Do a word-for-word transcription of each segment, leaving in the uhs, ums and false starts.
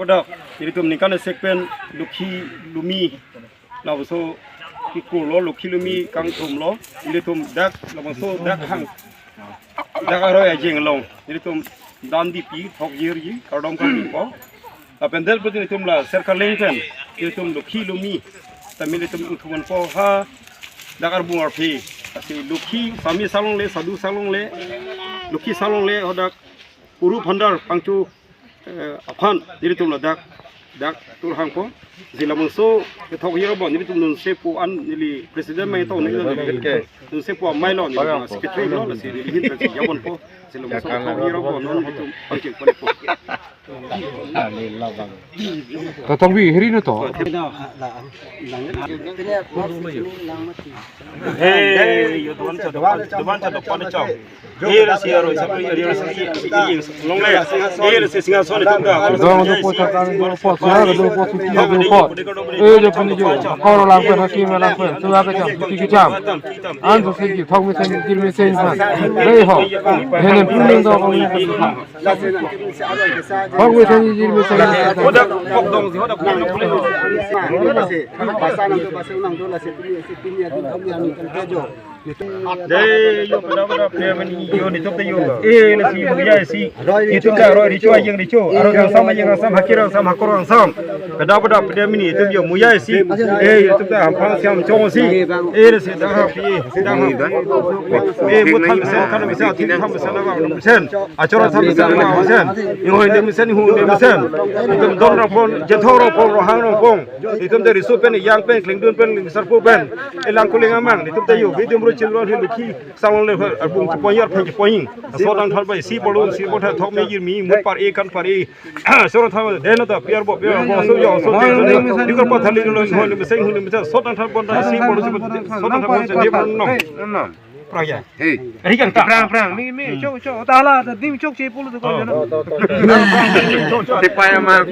Dak, ilitum ningkan esek pen Lokhi Lomi labangso kikur lo, Lokhi Lomi kangthum lo, ilitum dak labangso dak hang, dak aroi ajeng along ilitum dan dipi thok jirji, kardom kardom po. Lapen del pute ilitum la Serkaleng pen ilitum Lokhi Lomi tame ilitum ingthum ponpo ha dak arbung arphe. Lasi Lokhi Sami salongle, Sadhu salongle, Lokhi salongle, hadak Puru Phandar Pangcho, eh, aphan nelitum ladak dak tur hangpo. Lasi labangso kethok hir abang nelitum nonse pu an neli president mai tong neli, nonse pu amei lo, neli secretary lo, lasi neli hin lasi ya ponpo. Lasi labangso kethok hir abang non nelitum pangcheng ponpo. To tongbi hiri no to. Hey, yo, doan cha, doan cha, doan cha, doan cha. Hey, lasi aro, sa, aro, sa, si, si, si, longle. Hey, lasi singhason itum ta. Dong do po, sarkar do po, singha do po, suki do po. Eh, jo pani jo. Koro lang pen, hakim lang pen. Tua ke cham, suki ke cham. An so si thok mesen, jir mesen san. Hey ho. Henen pun do ko. Thok mesen, jir mesen. Hodak, kok dong si, hodak, kok dong si. Dei, yo, pada, pada, pada, mani, yo, nelitum ta yo. Eh, lasi, yo, ya, si. Nelitum ta aroi richo, ajeng richo. Aroi angsam, ajeng angsam, hakir angsam, hakor angsam. Pada, pada, pada, mani, nelitum yo, muya, si. Eh, nelitum ta hamphang siam chong si. Eh, lasi, dak ha, pi, dak ha. Eh, mo than mesen, than mesen, athi than mesen, dak ha, mesen. Achor than mesen, dak ha, mesen. Yo, hende mesen, hu, hende mesen. Nelitum don rongpon, jethor rongpon, rohang rongpon. Nelitum ta riso pen, ejang pen, klengdun pen, sarpo pen, elang kuling amang, nelitum ta yo, video mro children he Lokhi salongle, arbung chepon yar pen chepon ing. Laso tang thar bai, si bolu, si bolu thar thok me jir mi, mut par e kan par e. Soro thar, deno ta piar bo, piar bo, so yo, so te, so yo. Dikor pa thali lo, ho, ni meseng, ho, ni meseng, so tang thar bon ta, si bolu, si bolu, so tang thar bon, si bolu, no. Prang ya. Hei. Ari kan ta. Prang, prang. Mi, mi, chok, chok. Ta la, ta dim chokche pulo to ko jana. Te paya ma.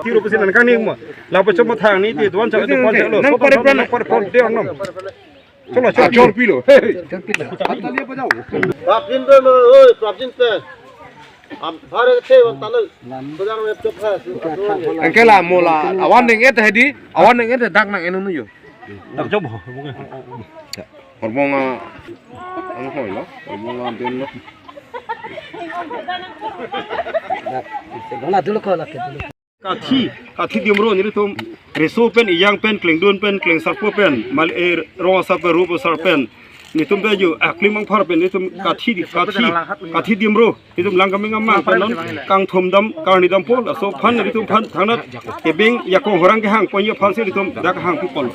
Tiro pusi nang kang ni mo. La pa chok ma thang ni te doan cha te pon cha lo. Nang pare pran. Pare pran te ang nom. Cholo chor chor pilo. Hei. Prapjin pe mo, oi, prapjin pe. Am, bhare te wan talo. Kodang web chok ha. Angke la mo la. Awan deng et hedi. Awan deng et dak nang enu nu yo. Dak job ho. Horbong a, ano hoi lo? Horbong a den lo. Dona dulu ko lake dulu. Kathi, kathi dimro nelitum. Riso pen, ejang pen, klengdun pen, klengsarpo pen, mal, eh, rong asar pen, rup asar pen. Nelitum ta yo, aklim angphar pen, nelitum kathi di, kathi, kathi dimro. Nelitum lang kaming amang pen non, kangthum dam, karni dampo, laso aphan, nelitum aphan, thangnat, kebeng, yakong horang kehang, pon yo aphan si nelitum, dak hangpi pon.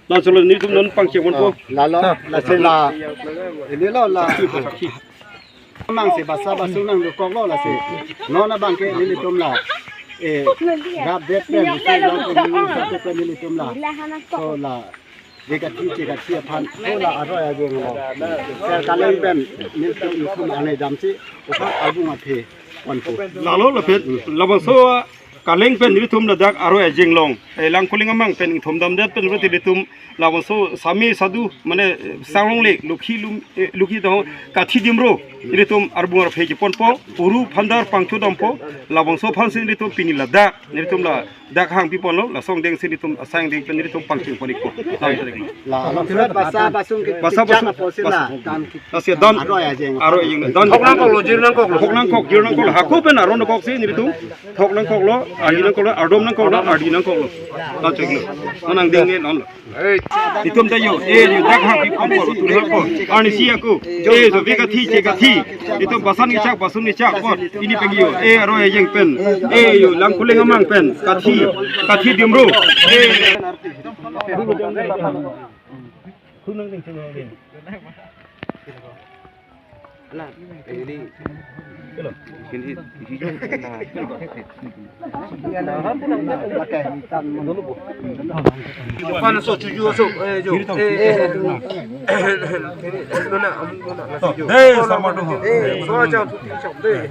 La cholo nelitum non pangcheng ponpo. Lalo, la se la. Ini lo la. Mang se basa basu nangdukok lo la se. Non abang ke nelitum la. Eh, rap det pen, se lo pen nelitum la. So la. Dekathi, dekathi aphan, so la aroi ajeng lo. Serkaleng pen, nelitum ingthum anai damsi, upha album aphi, ponpo. Lalo lapen, labangso Kaleng pen nelitum ladak aroi ajeng along, eh, lang kuling amang pen ingthum damdet pen nelitum labangso Sami Sadhu, mane, eh, salongle, Lokhi Lum-, eh, Lokhi to, kathi dimro, nelitum arbung arphe cheponpo, Puru Phandar pangcho dampo, labangso aphan si nelitum pini ladak, nelitum ladak hangpi ponlo, laso angdeng si nelitum asai angdeng pen nelitum pangcheng pon ikpo. La, la, basa basung ke basa basung, apo si la, basa. Dan ke Lasi dan aroi ajeng. Aroi ajeng dan. Thok nangkok lo, jir nangkok lo. Thok nangkok, jir nangkok lo. Hako pen aron nangkok si nelitum. Thok nangkok lo, ardi nangkok lo, ardom nangkok lo, ardi nangkok lo. Lachek lo. Manang ding ne non lo. Nelitum ta yo, eh, yo, dak hangpi pon ko, tu hangko. Arnisi ako. Eh, so beka thi, che kathi. Nelitum basan kechak, basun kechak ko. Pini pagi yo. Eh, aroi ajeng pen. Eh, yo, lang kuling amang pen. Kathi, kathi dimro. Eh. Pan so chuju so, eh, jo, eh, eh, nona, nona, nona, eh, sama tu. Eh, so aja tu, eh.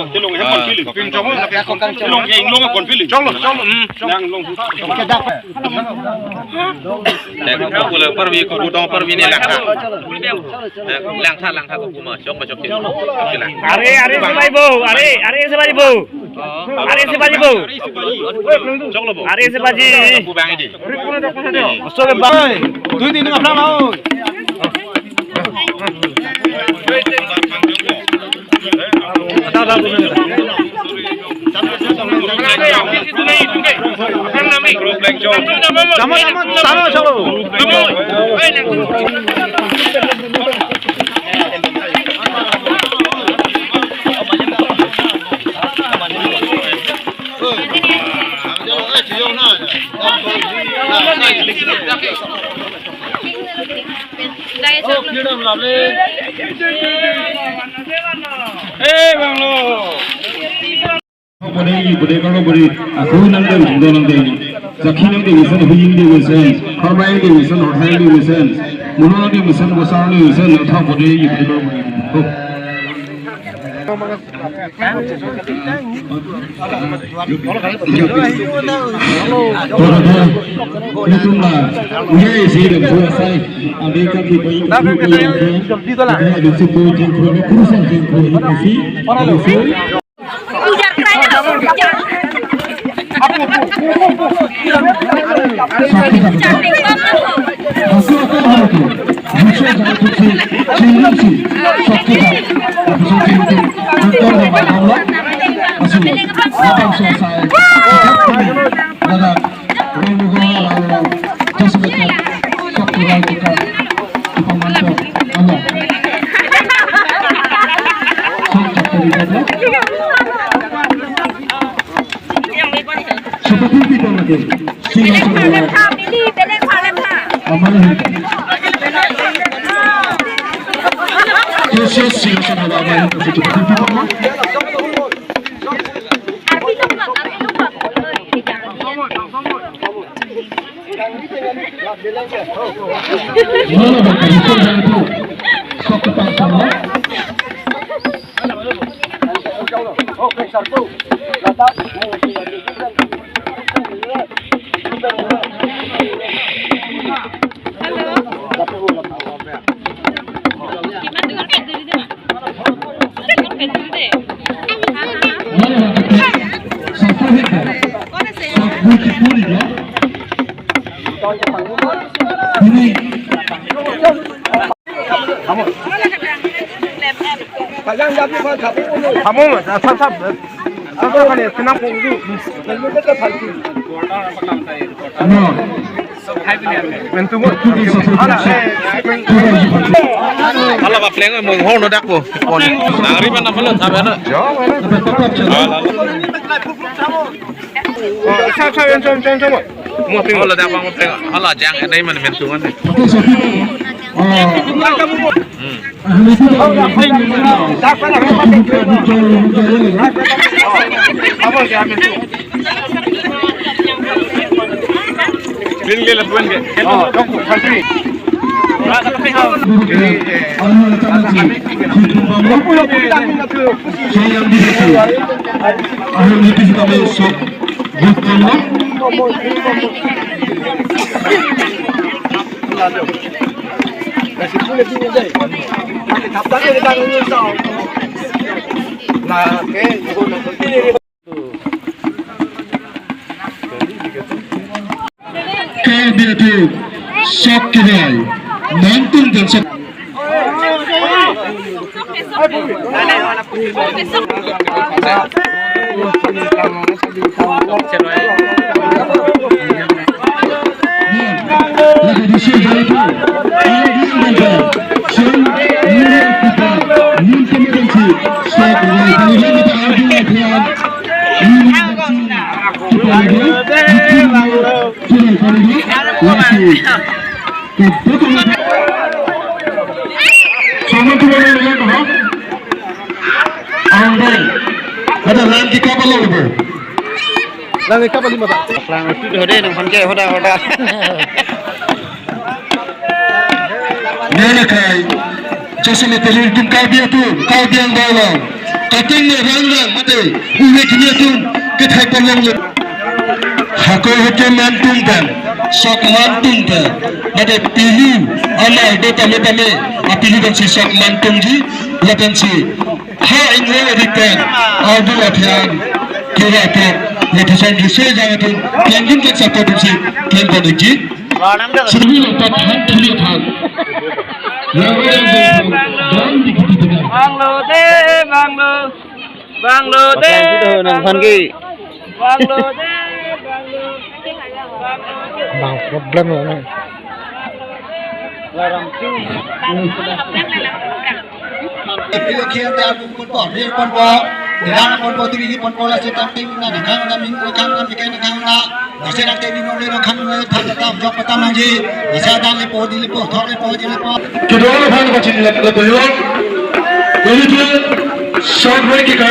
Tilong, tilong, ya, kon pilih. Tilong, ya, inglong, kon pilih. Choklo, choklo, hmm, choklo. Yang long. Dek, kopilo parvi, kopudong parvi ne langtha. Dek, langtha, langtha kopi ma, chok ma chok ke. Chok ke lang. Are, are sebaji bo, are, are sebaji bo. Are sebaji bo. Choklo bo. Are sebaji. Kopi bang di. Oso ke bang. Dui tin aphrang lo. Damo, damo, damo, choklo. Eh, bang lo. Bode, bode, kalau bode, aku nang dei, dong nang dei. Sakhi nang dei, mesen, huying dei, mesen, horbai dei, mesen, horhai dei, mesen, muno dei, mesen, bosa dei, mesen, nang thang bode, bode, kalau bode. Oh. Ito na, uya isi dei, buat saya, ada kaki bayi, kaki bayi, ada suku jengkol, kurusang jengkol, isi, ada suku. Ujar kerana ujar. Hasil apa hari itu? Chingsi, sok kejap, lapuson chingsi, nonton bang bang lo, asu, lapangso asai, ladak, Ronglugo, Ronglugo, Joseph, sok kejap, sok kejap, ano, sok kejap, seperti itu lagi. Belek phalem tha, pini belek phalem tha. Amar hin. Terus sih, sih, sih, amar hin. Mana bang, bisa itu. Sok kepala sama. Kamu, sab, sab, sab, sab, sab, sab. Hala ba pleng mo hong no dak po. Pon. Nangri man na pala thabe na. Hala, hala. Oh, sab, sab, yang som, som, som. Mo ping. Hala dak mo ping. Hala jang, eh, dai man mentu kan. Hmm. Bin ke lapuan ke. Karbi atum sok kevai, nangtum pen sok. Ada lang kita apa lo, bro? Lang kita apa lima, Pak? Lang itu hoda nang panke hoda hoda. Nana kai, jasa le telur tum Karbi atum, Karbi Anglong. Kating le rang rang mate, ule kini atum, kethai palong le. Hako hake man tum pen, sok man tum pen, mate pili, ama do tame tame, apili dan si sok man tum ji, lapen si. Ha ingwe adi pen, adu aphian, kira pen, lapuson riso jang atum, klangdun kan support tum si, klang konik ji. Sini letak han thili than. Lalu yang banglo, bang di kita dengar. Banglo de, banglo. Banglo de, banglo. Banglo de, banglo. Bang problem lo na. Larang sing. Pilo khian ta pun po, rir pon po, dilang pon po, tiri pon po, la setang ting na, na khang na, ming na khang na, mikai na khang na, na setang ting ming na khang na, thang ta jok patam nangji, na setang le po, di le po, thok le po, di le po. Kedua le phan kachin le le po yo. Ini tu short break kita,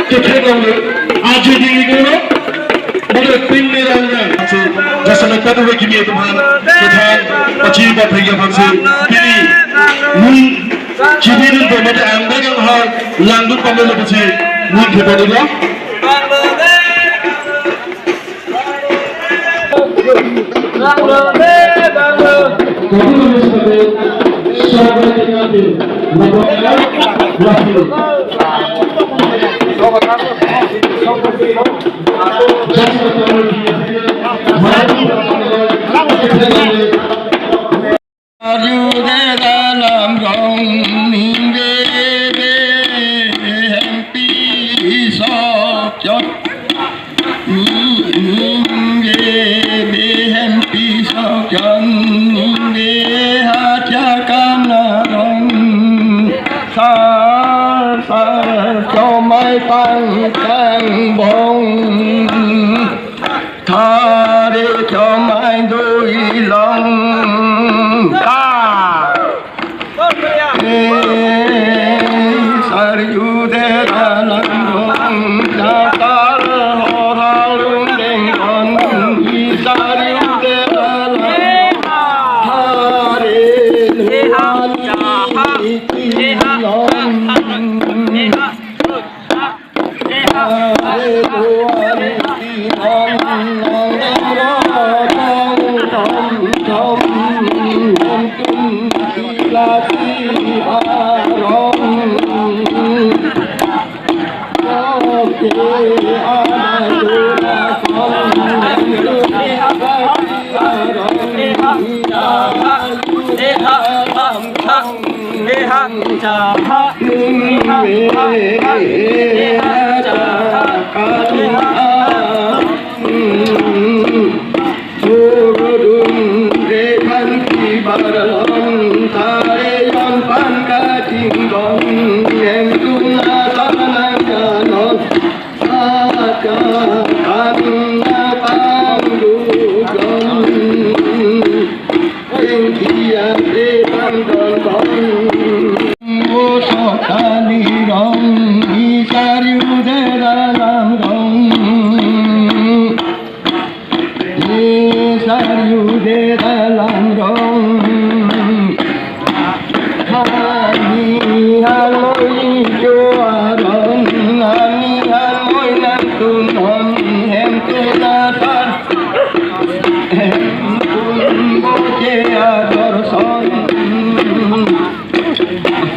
kita long le, aja di ini lo. Mane pini rang rang si, jasa na kadu we kimi atum aphan, kethan, pachi ba phegya aphan si, pini, mun, chibidun pe mate ang dagang ha, langdun pamelo si, mun ke pamelo. Ningve behempi sokjon, ningve hachakan arong. Sar sar chomai pangtang bong, thare chomai dui long. Ta. Sarju de dalam rong, dasar hora lung deng kon, sarju de dalam rong, hare luani long. Surudun rekan kibar lon, tare yon pan kachinggong, em tuna tanang kanon, achakan na pangdugon. Engki ate pangdon kon. Wo sokani rong, isarju de dalam rong. Isarju de dalam rong. Hani hanoi jo arong, hani hanoi nangtunon, hem tuna sar. Tumbo ke ador son,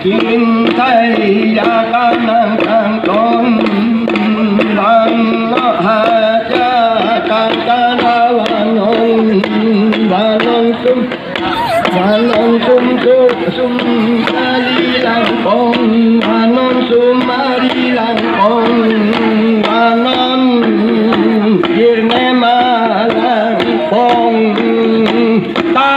kintai akan nang kangkon, bang lo haja kangkara vanon, vanon sum, vanon sum sum sum kali langkong, vanon sum ari langkong, vanon girne malang. Pong ta.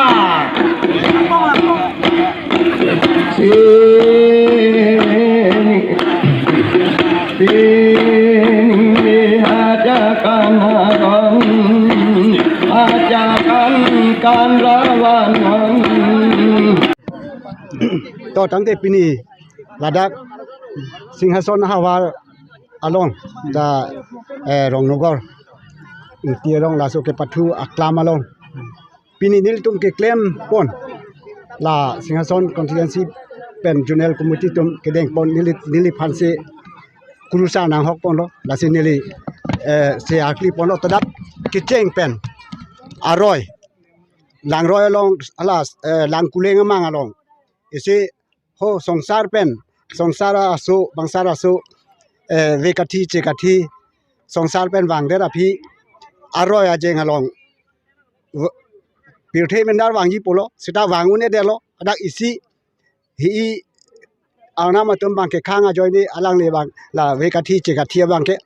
Sini, sini ajakan aron, ajakan kan rawanan. To tangte pini ladak Singhason havar along ta, eh, Rongnogor Ingti along laso kepathu aklam along pini nelitum keklem pon, la Singhason constituency pen zonal committee atum kedeng pon, neli, neliphan si kurusar nanghok ponlo, lasi neli, eh, se akli ponlo, tadak kecheng pen aroi, langroi along, alas, eh, Langkuleng amang along isi ho songsar pen, songsar aso, bangsar aso, eh, ve kathi che kathi, songsar pen vangdet aphi aroi ajeng along v-, pirthe mendar vangji pulo, seta vang un-edetlo, adak isi hi-i arnam atum abang ke khang ajoine alangle abang la ve kathi che kathi abang ke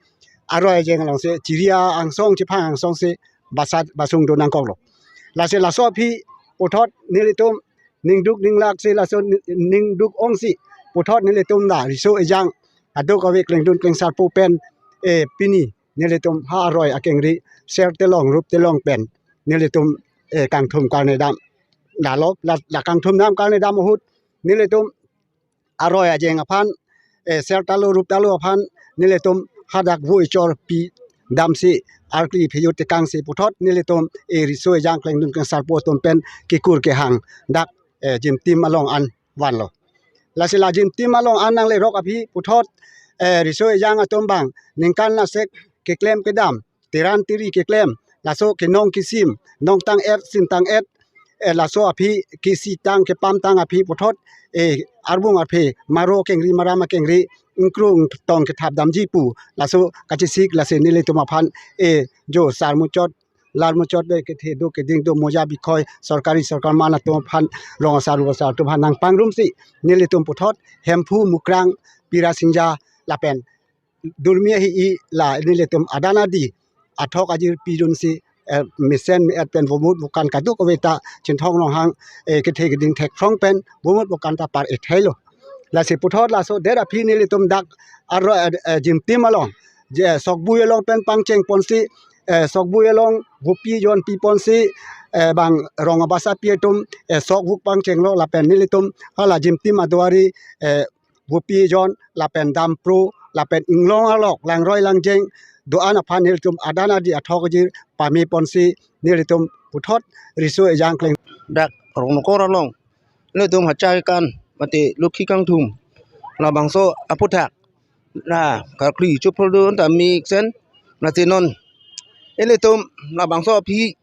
aroi ajeng along si chiri angsong, chiphang angsong si basat basung do nangkoklo. Lasi laso aphi puthot nelitum ningduk ninglak si, laso ni-, ningduk ong si puthot nelitum la riso ejang aduk ave klengdun klengsarpo pen, eh, pini nelitum ha aroi akengri ser telong rup telong pen nelitum, eh, kangthum karne dam. Lalo la, la kangthum dam karne dam ahut nelitum aroi ajeng aphan, eh, ser talo rup talo aphan nelitum hadak vo ichor pi damsi arkli phiyut tekangsi puthot nelitum, eh, riso ejang klengdun klengsarpo atum pen kekur kehang dak, eh, jimtim along an vanlo. Lasi la jimtim along an nanglerok aphi puthot, eh, riso ejang atum abang ningkan asek keklem kedam teran tiri keklem, laso kenong kisim, nongtang-et sintang-et, eh, laso aphi kisitang kepamtang aphi puthot, eh, arbung aphi maro akengri maram akengri ingkrung tong kethap damji pu laso kachesik, lasi nelitum aphan, eh, jo sar muchot lar muchot de kethe do keding do moja bikhoi sorkari sorkar man atum aphan, rong asar ru asar atum aphan nangpangrumsi nelitum puthot Hemphu, Mukrang, Pira Singja lapen Durmi hi-i la nelitum adan adi athok ajir pidunsi, eh, mesen me-et pen vomut vokan kadokave ta Chinthong Ronghang, eh, kethe keding thekphrong pen vomut vokan ta par-e thailo. Lasi puthot laso det aphi nelitum dak arlo, eh, eh, Jimtim along, je, eh, Sokbui along pen pangcheng ponsi, eh, Sokbui along vopi jonpi ponsi, eh, bang rong abasa pi atum, eh, sok vuk pangchenglo lapen nelitum hala Jimtim aduari, eh, vopi jon lapen dampro lapen inglong alok langroi langjeng do-an aphan nelitum adan adi athok ajir pame ponsi nelitum puthot riso ejang kleng. Dak Rongnokor along nelitum hacha kekan mate lokhi kangthum labangso aputhak na karkli chopholdo ta mesen, mate non ilitum labangso aphi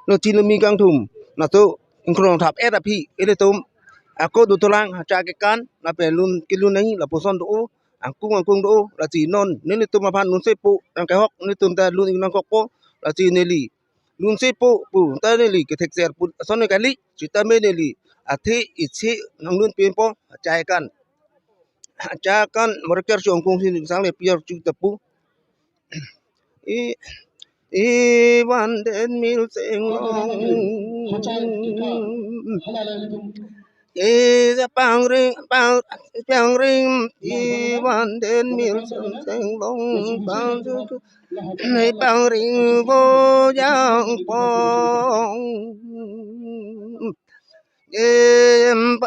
lo chin lo mi kangthum, laso ingkrong thap-et aphi ilitum ako dotolang hacha kekan lapen lun kelun nangji lapuson do-o, angkung angkung do-o. Lasi non nelitum aphan lunsepo nangkehok, nelitum ta lun-ik nangkokpo. Lasi neli lunsepo pu ta neli kethekser pu ason kali, sitame neli athe isi nanglun pinpo hacha kekan. Hacha kekan morker si ongkung si sang le piar chu ta pu. I, i van den mil seng long. I ja pangring, pang, pangring, i van den mil seng seng long. Pang, i pangring vo jang pong. Em,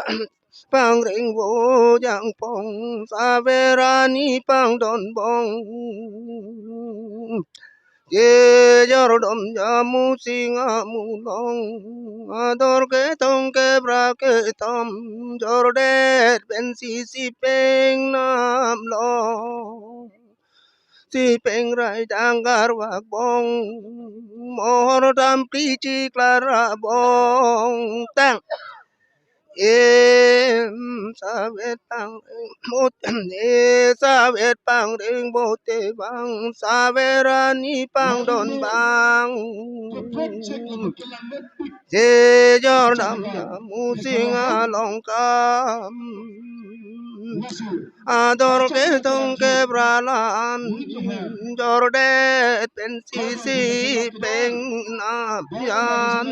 pangring vo jang pong, saver arni pangdon bong. Jejor dam jamu sing amu long, ador ketong kebra ketam, jordet pensi si pengnam long. Si pengrai dangkar vak bong, mohor dam kli chiklar ra bong tang. Em, savet pangring mut, e, savet pangring bote bang, saver arni pangdon bang. Jejor dam jamu sing along kam. Ador ketong kebra la-an, jordet pensi si pengnam jan,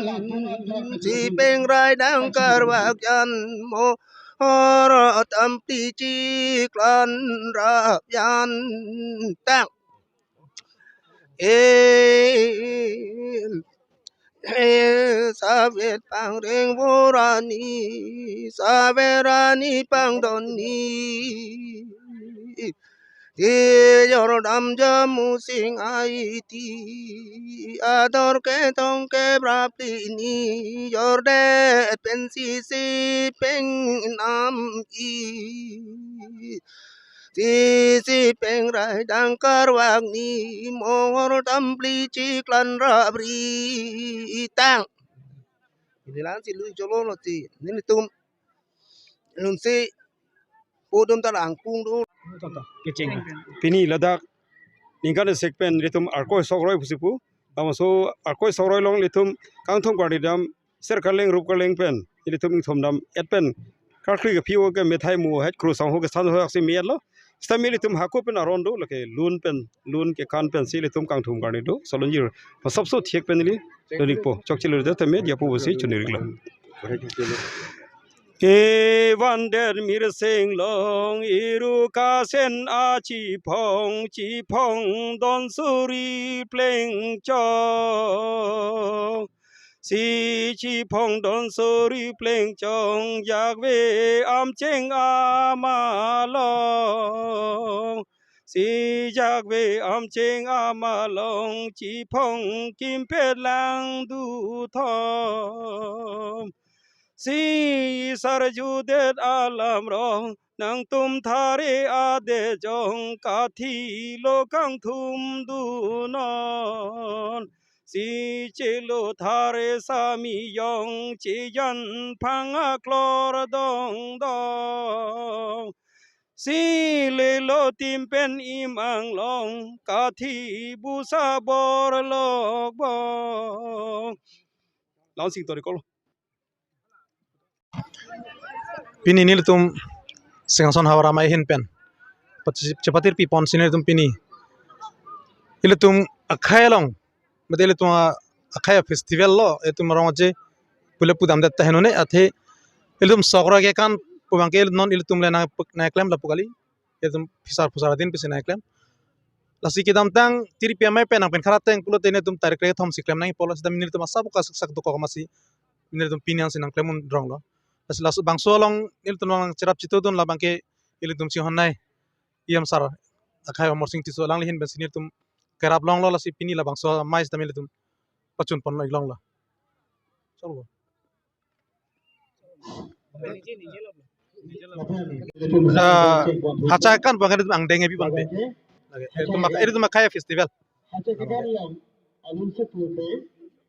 si pengrai dangkar vak jan, mohor dam kli chiklar ra jan tang. E, e, savet pangring vo arni, saver arni pangdon ni. Jejor dam jamu sing aiti, ador ketong kebra pli ni, jordet pensi si pengnam i. Si si pengrai dangkar vak ni, mohor dam kli chiklar ra bri tang. Inilang si lui cholo lo si nelitum lunsepo atum ta la angkung do. Kecheng. Pini ladak ningkan isek pen nelitum Arkoi Sokroi pusi pu. Labangso Arkoi Sokroi along nelitum kangthum karni dam, ser karleng rup karleng pen nelitum ingthom dam-et pen karkli kephi-o ke methai mu het kru sang ho ke san ho aksi mi-et lo. Sitame nelitum hako pen aron do, lake lun pen, lun kekan pensi nelitum kangthum karni do. Solonjir masapso thiek pen neli lun-ikpo. Chokche lo do tame diya pu pusi chonir-iklo. Ke van den mir seng long, iru kasen achiphong, chiphong don suri pleng chong. Si chiphong don suri pleng chong, jakve amcheng amalong. Si jakve amcheng amalong, chiphong kimpet lang duthom. Si sarjudet alam rong, nangtum thare adet jong, kathi lo kangthum dunon. Si chelo thare sami jong, chejan phang aklor dong dong. Si lelo tim pen imang long, kathi busa bor lok bong. Langsing tori kolo. Pini nelitum Singhason havar amei ahin pen pati-, chepatirpi ponsi nelitum pini ilitum akhei along Mate ilitum a-, akhei festival lo, itum arong aje pule pudamdet ta henone athe ilitum sok roi kekan pu abangke non ilitum le nang, nangklem lapu kali. Ilitum phisar phusar adin pensi nangklem. Lasi kedamtang tiri pi amei pen nangpinkharat teng pulote netum tarik kre-thom si klem nangji pulo, seta nelitum asap kasuksak dokok amatsi nelitum pini ansi nangklem un rong lo. Lasi labangso along nelitum nangcherap chitudun labangke ilitum chinghon nei E M sir akhei Amarsing Tisso alangli ahin pensi nelitum kerap longlo, lasi pini labangso amei seta nelitum pachun ponlo ik longlo. Chalo. Ah, hacha kan bang, itum angdeng ebi bang pe. Lake, itum mak-, itum akhei festival.